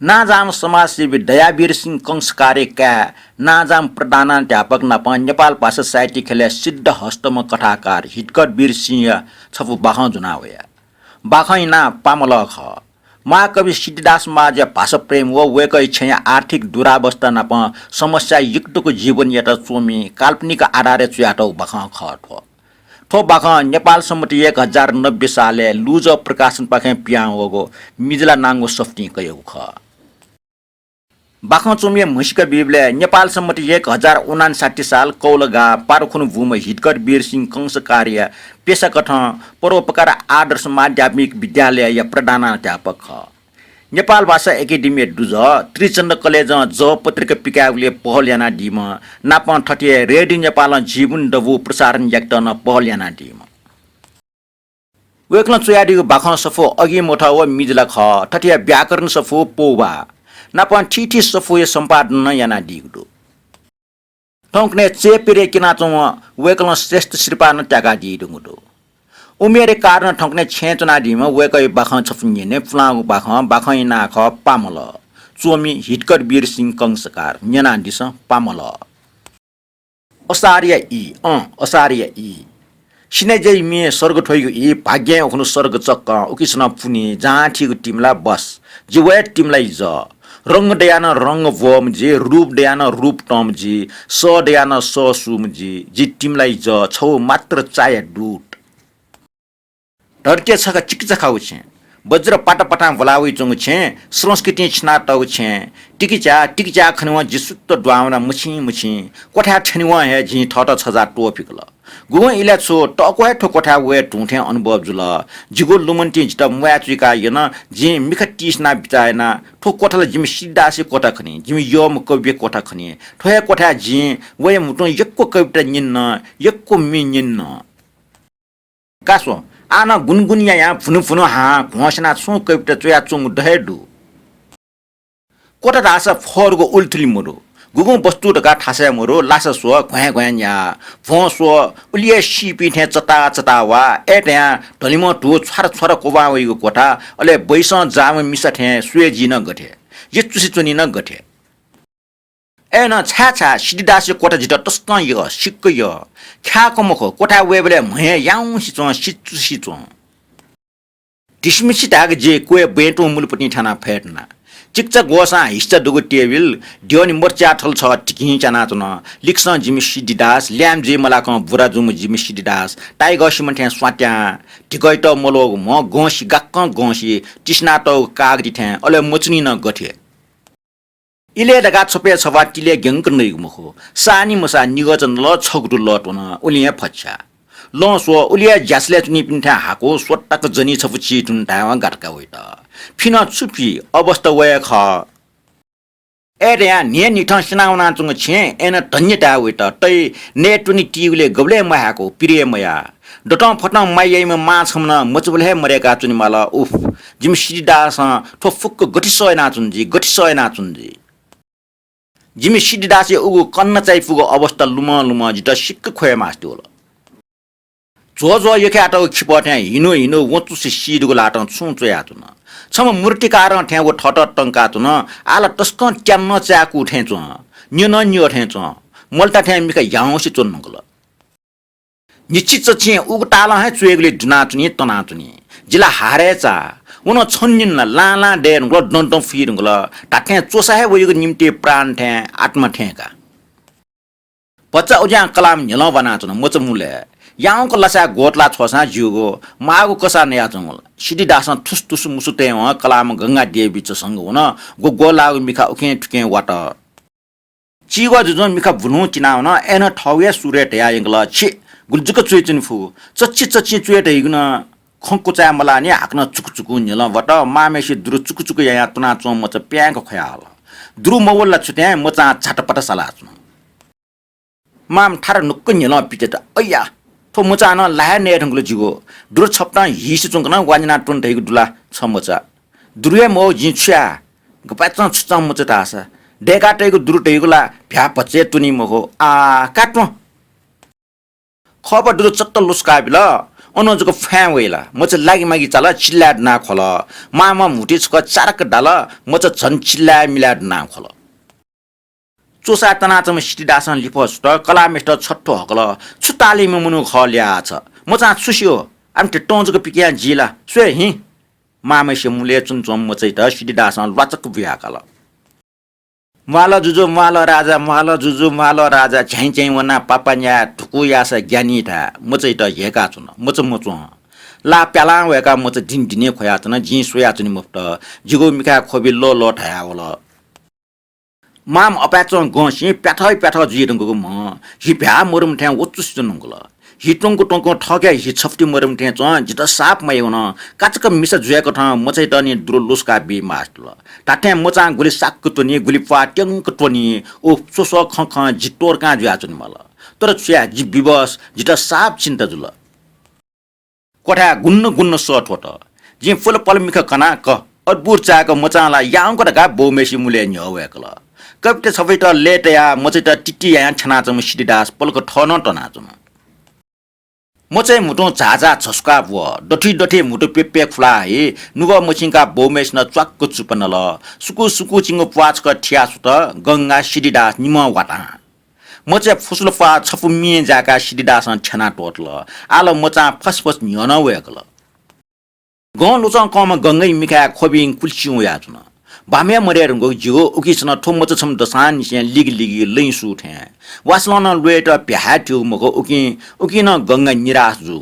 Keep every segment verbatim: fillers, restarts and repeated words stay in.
नांजाःम्ह समाजसेवी दयावीर सिंह कंसकारया काय् नांजाःम्ह प्रधानाध्यापक नाप नेपाल भाषा साहित्य ख्यलय् सिद्ध हस्तम्ह कथाकार हितकर वीर सिंहया छपु बाखं ज्वना वया। बाखंया नां पामलः खः। महाकवि सिद्धिदास महाजया भाषा प्रेम व वय्कःया छेँया आर्थिक दुरावस्था नाप समस्या युक्तको जीवनयात च्वमि काल्पनिक आधारय् च्वयातःगु बाखं खः थ्व। थ्व बाखं नेपाल सम्बत एक हजार नब्बे सालय् लुजः प्रकाशनपाखें पिहां वःगु मिजला नांगु सफुतिं कयागु खः। बाखं च्वमिया म्हसीका बीबलय् नेपाल सम्बत एक हजार उनान्साठी साल कौलगाः पारुखुन्हु बूम्ह हितकर वीर सिंह कंसकारया पेशाकथं परोपकार आदर्श माध्यमिक विद्यालयया प्रधानाध्यापक खः। नेपाल भाषा एकेडेमीया दुजः त्रिचन्द्र कलेजं जः पत्रिका पिकायेगुलिइ पहल यानादीम्ह नापं थथे हे रेडियो नेपालं जीवन दबू प्रसारण याकेत नं पहल यानादीम्ह। वय्कलं च्वयादीगु बाखं सफू अगिमथः व मिजला खः। थथे हे व्याकरण सफू पौभा नापं थीथी सफूया सम्पादन नं यानादीगु दु। थौंकन्हय् चय्पिरय् क्यनाच्वंम्ह वय्कलं श्रेष्ठ सिरपाः नं त्याकादीधुंगु दु। उमेरया कारणं थौंकन्हय् छेँय् च्वनादीम्ह वय्कःया बाखं छपु न्यने पुलांगु बाखं, बाखंया नां खः पामलः। च्वमि हितकर वीर सिंह कंसकार। न्यनादिसँ पामलः। असारया ई, अँ, असारया ई। सिनाज्या इमिं सर्ग थ्वइगु ई, भाग्यं उखुन्हु सर्ग चक्कं, उकिसनं पुन्हि, जां थीगु तिमिला बस, जि वये तिमिला इजः। रंग दयानं रंग ब्वःम्ह जि, रूप दयानं रूप तंम्ह जि, सः दयानं सः सूम्ह जि, जि तिमिला इजः, छगू मात्र चाया दूत। धरतीया छखा चिकिचाखागु छेँ, वज्र पातापातां ब्वला वइच्वंगु छेँ, संस्कृतिं छिनातःगु छेँ, टिकिच्या टिकिच्या खनेवं जि सुत्त द्वांवना मछिं मछिं। क्वथाय् थ्यनेवं हे जिं थःत छजा त्वःफिकल। गुगुं इलय् छु तःक्व हे थ्व क्वथाय् वये धुं थें अनुभव जुल। जिगु लुमन्तिं जितः म्वाये चुइका यन। जिं मिखा तिसिना बिचाः याना। थ्व क्वथा ला जिमि सिद्धिदासया क्वथा खनी, जिमि यःम्ह कविया क्वथा खनी। थ्व हे क्वथाय् जिं वया म्हुतुं यक्व कविता न्यन, यक्व म्ये न्यन। का स्व, आः नं गुनगुन यायां भुनु भुनु हां घ्वंस्यनाः छुं कविता च्वयाच्वंगु द हे दु। क्वथा धाःसा फःरगु उलिथुलि मदु, गुगुं वस्तु धकाः थासय् मदु, लासा स्व, घ्वाँय् घ्वाँय् न्याः, भ्वं स्व, उलि हे सीपिं थें चताः चताः वा, अय् धयां धलिम्ह धू छ्वारा छ्वारा क्वबां वइगु क्वथा, अले बैसं जाःम्ह मिसा थें स्वये जी नं गथे, यचुसे च्वनी नं गथे। अय्‌नं छाय् छाय् सिद्धिदासया क्वथा जितः तसकं यः, सिक्क यः। ख्याःक मखु, क्वथाय् वयेबलय् म्हय् याउँसे च्वं, सिचुसे च्वं। धिसिमिसि धायेक जि क्वय् बँय् तुं मुलपतिं थ्यानाः फय्‌तना। चिकिचा ग्वसां हिस्सा दुगु टेबिल, द्यःने मरु च्याथल छगः धिकिं च्यानाच्वन। लिक्कं जिमि सिद्धिदास, ल्याय्म्ह जुइ मलाकं बुरा जूम्ह जिमि सिद्धिदास, टाइगर सिमन थें स्वात्यां, धिकय्‌त मल्वःगु म्ह गंसि, गाक्कं गंसि, तिसिनातःगु कागती थें, अले मच्वनी नं गथे। इलय् धकाः छपय् छभाः तिलय् ग्यंक नइगु मखु। साःनि मसाः निगःचा नल, छगू दु लः त्वन, उलिं हे फच्छा। लं स्व, उलि हे ज्यासलय् च्वनीपिं थें हाकु, स्वताक जनी छपु चिथुन धायेवं गातका वइत। फिनं छु फी, अवस्था व हे खः। अय् धयां न्हिं निथं स्यना वनाच्वंगु छेँ अय्‌नं धन्य धाये वइत। तइ नये त्वने तीगुलिइ गबलें म्वाहायेकु, पिरे मयाः। दतं फतं माया याइम्ह मां छम्ह नं मचाबलय् हे मदय्‌का च्वनेमाल। उफ, जिमि सिद्धिदासं थ्व फुक्क गथे सह यानाच्वन जुइ, गथे सह यानाच्वन जुइ। जिमि सिद्धिदासया उगु कन्ना चायापुगु अवस्था लुमं लुमं जितः सिक्क ख्वये मास्ति वल। झ्वःझ्वः यख्यातःगु खिपः थें हिन्हु हिन्हु वँचुसे सीदुगु ल्हातं छुं च्वयाच्वन। छम्ह मूर्तिकारं थें व थःत तंकाच्वन। आः ला तसकं त्यां नं चाय्‌कू थें च्वं, न्यँ नं न्यः थें च्वं, मल्ता थें मिखा ह्याउँसे च्वने धुंकल। न्हिच्छि चच्छि उगु तालं हे च्वयेगुलिइ दुनाच्वनी, तनाच्वनी। जि ला हारय् चाः। व नं छन्हु निन्हु ला लां लां दये धुंकल, दँ दँ फुइ धुंकल। धात्थें च्वसा हे वइगु निंतिं प्राण थें, आत्मा थें का। भचा उज्यां कलाम न्ह्यलं ब्वानाच्वन मचा मुलय्। याउँक लासाय् ग्वतला छ्वःसां ज्यूगु, माःगु कसाः नयाच्वंगु। सिद्धिदासं थुसुथुसु मुसु तयेवं कलाम गंगा देवी चसंक वन। ग्वग्वलाःगु मिखा उखें थुखें वात। चिग्वः जुजुं मिखा बुलुं तिनावन। अय्‌नं थःगु हे सुरय् धयाः यंकल, छि, गुलि जक च्वय् च्वने फु। चच्छि चच्छि च्वय् धइगु नं खँ क्वचाये मलाःनि। हाकनं चुकु चुकु न्ह्यलं वात। मांम्हेसित दुरु चुकु चुकु यायां त्वनाच्वंम्ह मचा प्याय्‌क ख्वयाहल। दुरु मवल ला छु थें मचां झाटापाटा सालाच्वन। मांम्ह थारा नुक्क न्ह्यलं पित्यत। अय्या, थ्व मचां नं ला हे नये धुंकल जिगु। दुरु छपतं हीसे च्वंक नं वांज्यानाः त्वने धइगु दु ला छ मचा? दुरु हे मवः जिं छु याये? गपाय्‌चं छुचं मचा धाःसा दय्‌का तइगु दुरु धइगु ला भ्याः भचय् त्वनी मखु। आ, का त्वँ। खःपा दुरु चट्ट लुसुका बिल। अन जक फ्वाँय् वइ ला? मचा लागिमागि चाल, चिल्लाय् दुना ख्वल। मांम्ह म्हुतुइ छकः चारक दाल, मचा झन चिल्लाय् मिलाय् दुना ख्वल। च्वसा तनाच्वंम्ह सिद्धिदासं लिफः सुत, कलाःम्हेसित छत्थु हकल, छु तालिमि मनू खः ल्याः छ? मचां छु स्यू? आमथे तं जक पिकयां जी ला? स्वये हिँ। मांम्हेसिया मुलय् च्वनाच्वंम्ह मचाइत सिद्धिदासं ल्वाचक बुयाकाल। म्वाल जुजु, म्वाल राजा, म्वाल जुजु, म्वाल राजा, झ्याइँझ्याइँ वनाः पापा न्याये धुकू याःसा ग्यानी धाये। मचाइत ह्यय्काच्वन, मचा मच्वं। ला प्यालां वय्काः मचा दिने दिने ख्वयाच्वन, जिं स्वयाच्वने मफुत। जिगु मिखाय् ख्वबि लः लः धायावल। मांम्ह अपाय्चं गंसिं प्याथः प्याथः जुइ धुंकूगु म्ह, हि भ्याः मरुम्ह थें वचुसे च्वंगु ला। हि त्वंक त्वंक थःके हि छफुति मरुम्ह थें च्वं, जितः साप माइ वन। काचाक्क मिसा जुयाकथं मचाइत नि दुरु लुस्का बी मास्ति जुल। धात्थें मचां गुलि साक्क त्वनी, गुलि प्वाः त्यंक त्वनी, व स्वस्वः खँ खँ जि त्वरकां जुयाच्वने माल। तर छु याये, जि विवश, जितः साप चिन्ता जुल। क्वथाय् गुन्न गुन्न सः थ्वत। जिं पुलपल मिखा कना क अद्भुत चाय्क मचां ला याउँक धकाः बौम्हेसिया मुलय् न्ह्यः वय्कल। कविता छफुइत लय् तयाः मचाइत तिति यायां थ्यनाच्वंम्ह सिद्धिदास पलख थः नं तनाच्वन। मचाया म्हुतुं झाःझाः झसुकाः ब्वः, दथुइ दथुइ म्हुतु प्यप्यय् खुलाः हइ, नुगः मछिंकाः बौम्हेसिनं च्वाक्क चुप्पा नल। सुकु सुकुचिंगु प्वाः छकः थियाः सुत, गंगा सिद्धिदास निम्हं वातां। मचाया फुसुलप्वाः छपु मिं जाय्काः सिद्धिदासं थ्यना त्वःतल। आः ला मचां फसफस न्ह्यः नं वय्कल। गं लुचं कंम्ह गंगाया मिखाय् ख्वबिं कुल्चिं वयाच्वन। बाम्हय् मदये धुंकूगु ज्यू, उकिसनं थ्व मचा छम्ह दसांनिसें लिगि लिगि लँय् सू थें। वासलं नं ल्वय्त प्याहाय् त्यूगु मखु, उकिं, उकिं नं गंगा निराश जू।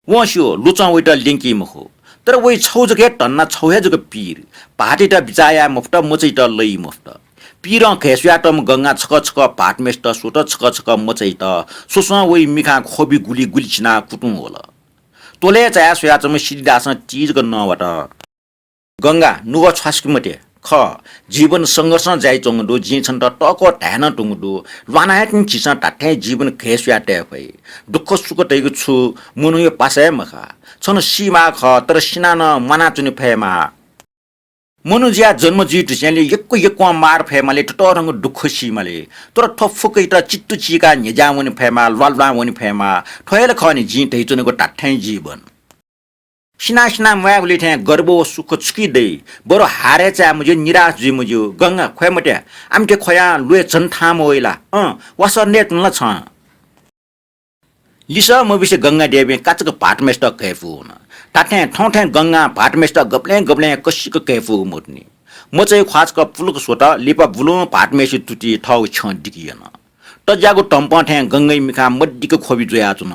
वं स्यू, लुचं वइत ल्यंकी मखु। तर वइ छौ जक हे धन्दा, छौ हे जक पीर। भाःतयात बिचाः याये मफुत, मचायात लइ मफुत। पीरं घय् स्वयातःम्ह गंगां छकः छकः भाःतम्हेसित स्वत, छकः छकः मचायात। स्वस्वं वइ मिखां ख्वबि गुलि गुलि चिनाः कुतुं वल। त्वलय् चायाः स्वयाच्वंम्ह सिद्धिदासं ति जक नवात। गंगा, नुगः छ्वासुके मते। खः, जीवन संघर्षं जाइच्वंगु दु, जिं छन्त तःकः धाये नं धुंगु दु। ल्वाना हे तिनि झीसं धात्थें जीवन घय् स्वयातये फइ। दुःख सुख धइगु छु मनूया पासा हे मखा। छन्त सीमाः खः, तर सिनाः नं म्वानाच्वने फयेमाः। मनू जुयाः जन्म जुइ धुंसेंलि यक्व यक्वं मार फयेमाली, ततःधंगु दुःख सीमाली। तर थ्व फुक्कयात चित्त चीकाः न्ह्यज्यां वने फयेमाः, ल्वाल्वां वने फयेमाः। थ्व हे ला खः नि जिं धयाच्वनागु धात्थें जीवन। सिनाः सिनाः म्वायेगुलिइ थें गर्व व सुख छुकी दइ? बरु हार हे चाये मज्यू, निराश जुइ मज्यू। गंगा, ख्वये मते। आमथे ख्वयां ल्वय् झन थाहां मवइ ला? अँ, वासः नयेधुन ला छं? लिसः मबिसे गंगा देवीं काचाक्क भाःतम्हेसित घय् फुवन। धात्थें थौं थें गंगां भाःतम्हेसित गबलें गबलें कसिक घय् फुगु मदुनि। मचाया ख्वाः छकः पुलुक स्वत, लिपा बुलुं भाःतम्हेसिया तुतिइ थःगु छ्यं दिके यन। तज्याःगु धम्पं थें गंगाया मिखां मदिक्क ख्वबि ज्वयाच्वन।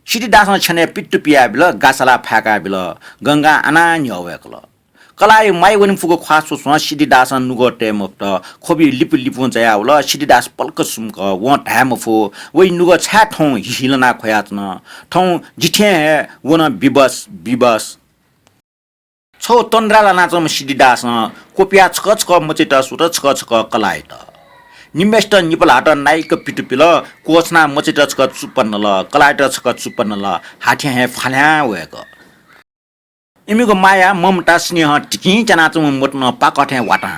सिद्धिदासं छ्यनय् पित्त पियाबिल, गासाला फाय्काबिल। गंगां आनाः न्ह्यः वय्कल। कलाःया माया वने फुगु ख्वाः स्वस्वं सिद्धिदासं नुगः तये मफुत, ख्वबि लिपु लिपुं जायावल। सिद्धिदास पलख सुम्क, वं धाये मफु, वइ नुगः छाय् थौं हिहिलनाः ख्वयाच्वन। थौं जि थें हे व नं विवश, विवश। छौ तन्द्रा लानाच्वंम्ह सिद्धिदासं क्वपुयाः छकः छकः मचायात स्वत, छकः छकः कलाःयात। निम्हय्सित निपा ल्हातं नाइक पित्त पिल, क्वःछनाः मचायात छकः चुप्पा नल, कलाःयात छकः चुप्पा नल, हाथ्यां हे फाल्हां वय्क। इमिगु माया, ममता, स्नेहं धिकिं च्यानाच्वंम्ह मदुनं पाकः थें वातां।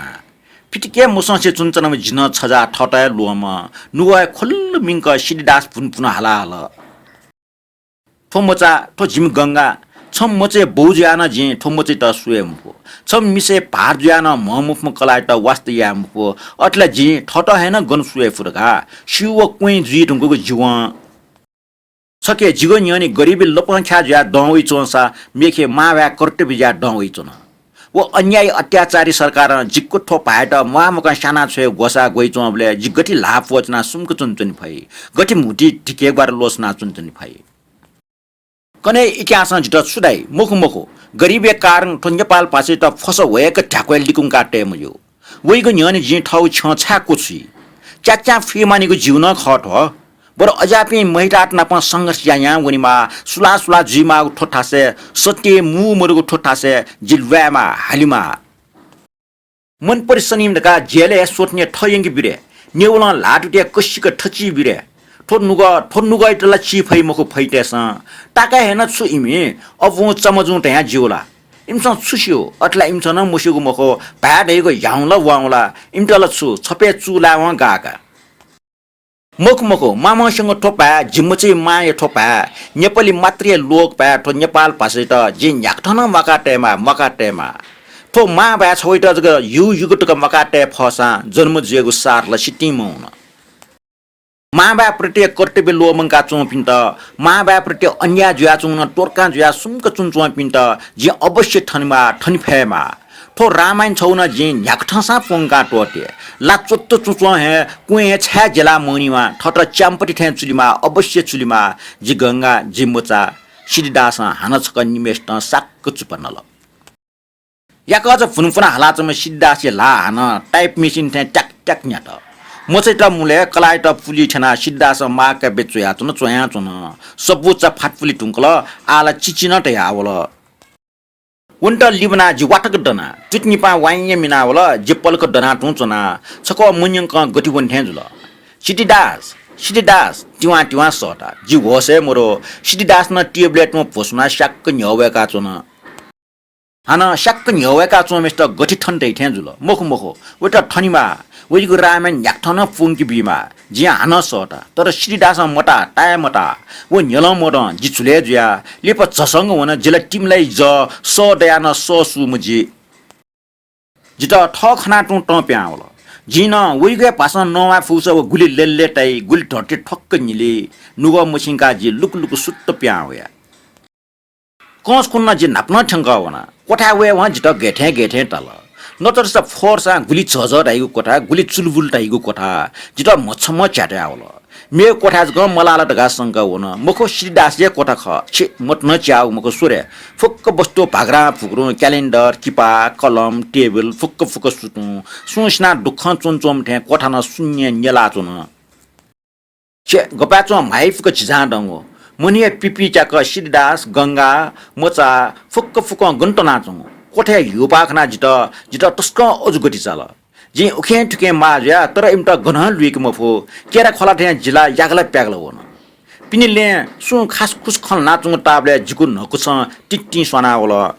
फितिके मसंसे च्वनाच्वनाम्ह जि नं छजाः थःत हे ल्वःमं। नुगः हे ख्वल्ल मिंक सिद्धिदास भुनभुन हाला हल। थ्व मचा, थ्व जिमि गंगा, छम्ह मचाया बौ जुयाः नं जिं थ्व मचायात स्वये मफु। छम्ह मिसाया भार जुयाः नं म्ह मफुम्ह कलाःयात वास्ता याये मफु। अथे ला जिं थःत हे नं गन स्वये फु धकाः स्यू व क्वँय् जुइ धुंकूगु जिं। छखे जिगु न्ह्यःने गरिबी लपंख्याः जुयाः दं वइच्वंसा मेखे मांभाय् कर्तव्य जुयाः दं वइच्वन। व अन्यायी अत्याचारी सरकारं जिगु थ्व भाःयात म्वाःमकं स्यानाछ्वये ग्वसाः ग्वइच्वंबलय् जि गथे ल्हाः प्वःच्वनाः सुम्क च्वनाच्वने फइ, गथे म्हुतुइ धिके ग्वारा ल्वःसुनाः च्वनाच्वने फइ। कन्हय् इतिहासं जितः छु धाइ? मखु, मखु, गरिबया कारणं थ्व नेपाल भाषायात फसं ह्वय्क ध्याक्वय् लिकुंका तये मज्यू। वइगु न्ह्यःने जिं थःगु छ्यं छाय् क्वछुइ? च्याच्यां फुइमानिगु ज्यू नं खः थ्व। बरु अज्याःपिं महिलात नाप संघर्ष यायां वनेमाः, सुलाः सुलाः जुइमाःगु थ्व थासय्, सत्य मू मदुगु थ्व थासय् जि ल्वायेमाः, हालेमाः। मनपरि सनीम्ह धकाः जेलय् स्वथने थयंके बिरे, नेवलं ल्हातुतिया कसिक थची बिरे। थ्व नुगः, थ्व नुगःयात ला ची फइ मखु फैतय्सं। ताकाः हे नं छु इमि अबुं चमजुं धयां ज्यू ला? इमिसं छु स्यू? अथे ला इमिसं नं मस्यूगु मखु, भाय् धइगु ह्याउँला वाउँला। इमित ला छु, छपय् चूलाय्वं गाः का। मखु मखु, मामंस्यंगु थ्व भाय्, जि मचाया मांया थ्व भाय्, नेपाली मातृया लोक भाय्, थ्व नेपाल भाषायात जिं न्ह्याकथं नं म्वाका तयेमाः, म्वाका तयेमाः। थ्व मां भाय् छगूयात जक युग युग तक म्वाका तये फःसां जन्म जुयागु सार ला सितिं मवन। मांभाय्‌प्रति कर्तव्य ल्वःमंका च्वंपिन्त, मांभाय्‌प्रति अन्याय जुयाच्वंगु नं त्वरकां जुयाः सुम्क च्वनाच्वंपिन्त जिं अवश्य थनेमाः, थने फयेमाः। थ्व रामायण छगू नं जिं न्ह्याकथंसां प्वंकाः त्वःते। ला च्वत्त च्वंच्वं हे क्वँय् हे छाय् ज्यलाः मवनेमाः, थःत च्याम्पति थें चुलेमाः, अवश्य चुलेमाः। जि गंगा, जि मचा, सिद्धिदासं हानं छकः निम्हय्‌सितं साक्क चुप्पा नल। याकःचा भुनफुना हालाच्वंम्ह सिद्धिदासया ल्हाः हानं type machine थें ट्याक ट्याक न्ह्यात। मचायात मुलय् कलाःयात पुलि थ्यनाः सिद्धिदासं महाकाव्य च्वयाच्वन, च्वयाच्वन। सब्बु चा फात पुले धुंकल, आः ला चिचि नं तयावल। वनेत लिबानाः जि वातक दना, तुतिनिपां वाइँया मिनावल, जि पलख दना तुं च्वना। छकः मन्यंकं गति वने थें जुल। सिद्धिदास, सिद्धिदास, तिवां तिवां सःता। जि होशय् मरु। सिद्धिदास नं टेबलय् तुं भ्वसुनाः स्याक्क न्ह्यः वय्‌काच्वन। हानं स्याक्क न्ह्यः वय्‌काच्वंम्हय्‌सित गथे थने दइ थें जुल। मखु, मखु, वयात थनेमाः, वयागु रामायण न्ह्याकथं नं प्वंके बीमाः। जिं हानं सःता, तर सिद्धिदासं मताः, ताये मताः। व न्ह्यलं मदं, जि झुलय् जुयाः लिपा झसंक वन। जि ला तिमिलाया जः, सः दयाः नं सः सूम्ह जि। जितः थः खनाः तुं तं पिहां वल। जिं नं वयागु हे भाषां नवाये फुसा व गुलि लय्‌लय् ताइ, गुलि धर्ती ठ्वक्क न्हिली। नुगः मछिंकाः जि लुक लुक सुत्त पिहां वया। कंस कुन्हु नं जि न्हापा नं थ्यंकः वना। क्वथाय् वयेवं जितः गय् थें गय् थें ताल। नतरसा फोर्सां गुलि झःझः धाइगु क्वथा, गुलि चुलबुल धाइगु क्वथा। जितः म्हछम्ह झ्यातयावल। मेगु क्वथाय् जकं मलाल धकाः संका वन। मखु, सिद्धिदासया हे क्वथा खः। छि मत नं च्याःगु मखु, स्व रे। फुक्क वस्तु भाग्रां भुग्रुं, calendar, किपा, कलम, टेबल, फुक्क फुक्क सुतुं। सुं सिनाः दुःखं च्वनाच्वंम्ह थें क्वथा नं शून्यय् न्यलाच्वन। छे गपाय् च्वं म्हाइफुक झिझां दंगु। मनया पिपिच्याक सिद्धिदास, गंगा, मचा फुक्क फुक्कं गन तनाच्वंगु। क्वथाया ह्यूपाः खनाः जितः, जितः तसकं अजू गति चाल। जिं उखें थुखें माः जुया, तर इमित गनं लुइके मफु। केरा ख्वला थें जि ला याकला प्याकला वन। पिने लँय् सुं खासखुस खँ ल्हानाच्वंगु ताःबलय् जिगु न्हकुचं तिंतिं स्वानावल।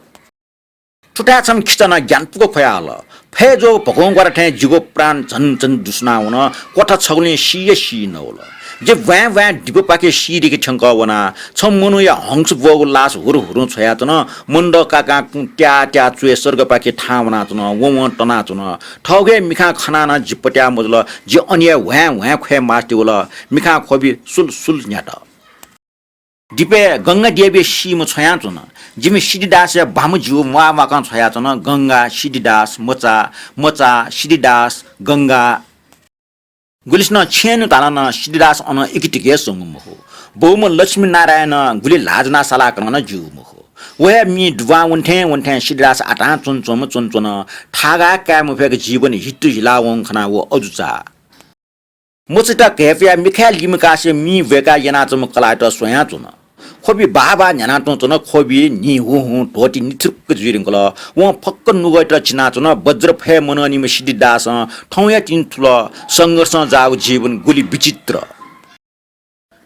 थुथाय् छम्ह खिचां नं ग्यानापुक ख्वयाहल। फय् ज्वःगु भकौं ग्वारा थें जिगु प्राण झन झन दुसुना वन। क्वथा छगुलिं सी हे सी नवल। जि ब्वाँय् ब्वाँय् दिपापाखे सीदिके थ्यंकः वना। छम्ह मनूया हंस ब्वःगु लास हुरु हुरुं छ्वयाच्वन। मन्दः काकां कुँ त्या त्या च्वय् सर्गपाखे थाहां वनाच्वन। वं वं तनाच्वन। थःगु हे मिखां खनाः नं जि पत्याः मजुल। जि अन हे ह्वाँय् ह्वाँय् ख्वये मास्ति वल। मिखां ख्वबि सुल सुल न्ह्यात। दिपय् गंगा देवीया सीम्ह छ्वयाच्वन। जिमि सिद्धिदासया बाम्ह ज्यू म्वाः म्वाकं छ्वयाच्वन। गंगा, सिद्धिदास, मचा, मचा, सिद्धिदास, गंगा। गुलिसिनं छेँ नु धालं नं सिद्धिदास अन इकितिके स्वंगु मखु। बौम्ह लक्ष्मीनारायणं गुलि ल्हाः ज्वनाः सालाकं नं ज्यूगु मखु। व हे मिं दुबां वने थें वने थें सिद्धिदास आतां च्वनाच्वंम्ह च्वनाच्वन। थागाः काये मफय्क जीवन हितु हिलावंगु खनाः व अजू चाः। मचायात घय्पुयाः मिखाय् लिमकासे मिं ब्वय्काः यानाच्वंम्ह कलाःयात स्वयाच्वन। ख्वबि बाः बाः न्ह्यानाः तुं च्वन। ख्वबि न्हि हुँ हुँ, धोती निथुर्क जुइ धुंकल। वं फक्क नुगःयात चिनाच्वन। बज्र फय् मननिम्ह सिद्धिदासं थौंया तिनि थुल। संघर्षं जाःगु जीवन गुलि विचित्र।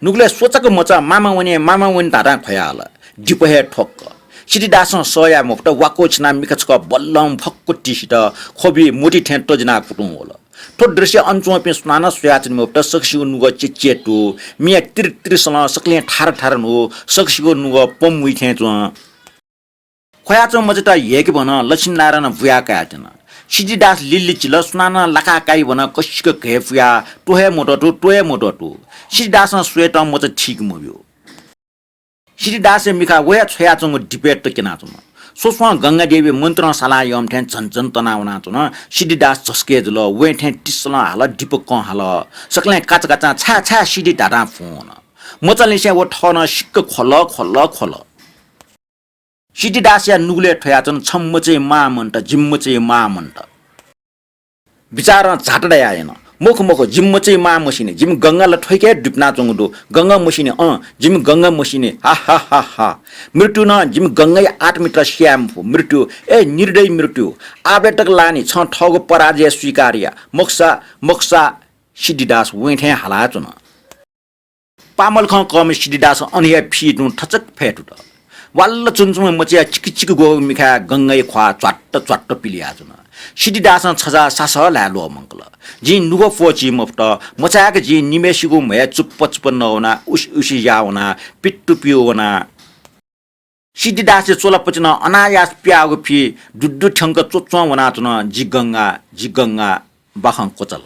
नुगलय् स्वचाक मचा मामा वने, मामा वने धाधां ख्वयाहल। दिपा हे ठ्वक्क। सिद्धिदासं सह याये मफुत, वाक्व छिनाः मिखा छकः बल्लं फक्व तिसित। ख्वबि मोती थें तजिनाः कुतुं वल। थ्व दृश्य अन च्वंपिं सुनानं स्वयाच्वने मफुत, सकसिगु नुगः चेचेतु। मिया तिर तिर सलं सकलें थार थार न्हू, सकसिगु नुगः पम वइ थें च्वं। ख्वयाच्वंम्ह मचायात ह्यय्केभनं लक्ष्मीनारायणं बुया कायेत्यन। सिद्धिदास लिल्लिचिल, सुनानं लाका काइभनं कसिक घय्पुयाः त्व हे मदतु, त्व हे मदतु। सिद्धिदासं स्वयेतं मचा ठीक मब्यू। सिद्धिदासया मिखा व हे छ्वयाच्वंगु दिपय् तक्यनाच्वन। स्वस्वं गंगादेवी मन्त्रं सालाः यःम्ह थें झन झन तनावनाच्वन। सिद्धिदास झसके जुल, वँय् थें तिसलं हाल, दिप कं हाल। सकलें काचाकाचां छाय् छाय् सिद्धि धाधां फ्वं वन। मचालिसें व थः नं सिक्क ख्वल, ख्वल, ख्वल। सिद्धिदासया नुगलय् थ्वयाच्वन, छम्ह मचाया मां मन्त, जिमि मचाया मां मन्त। बिचारं झात दयाः यन। मखु, मखु, जिमि मचाया मां मसिनि, जिमि गंगा ला थ्वइके दुबिनाच्वंगु दु। गंगा मसिनि, अँ, जिमि गंगा मसिनि। हा, हा, हा, हा। मृत्यु नं जिमि गंगाया आत्मयात स्याये मफु। मृत्यु, ए निर्दयी मृत्यु, आबलय् तक लानि, छं थःगु पराजय स्वीकार या। मखुसा, मखुसा, सिद्धिदास वँय् थें हालाच्वन। पामलखं कःम्ह सिद्धिदास अन हे फि तुं थचक फय्तुत। वाल्ल चुनचुन मचिया चिकिचिकि ग्वःगु मिखाय् गंगाया ख्वाः च्वाट्ट च्वाट्ट पिलियाच्वन। सिद्धिदासं छजा सासः ल्हाये ल्वःमंकल। जिं नुगः प्वःची मफुत, मचाय्क जिं निम्हय्सिगु म्हय् चुप्प चुप्प नः वना, उसि उसि याः वना, पित्तु पिउ वना। सिद्धिदासया चोलापतिनं अनायास पियाःगु फि दुद्दु थ्यंक च्वच्वं वनाच्वन, जि गंगा, जि गंगा, बाखं क्वचाल।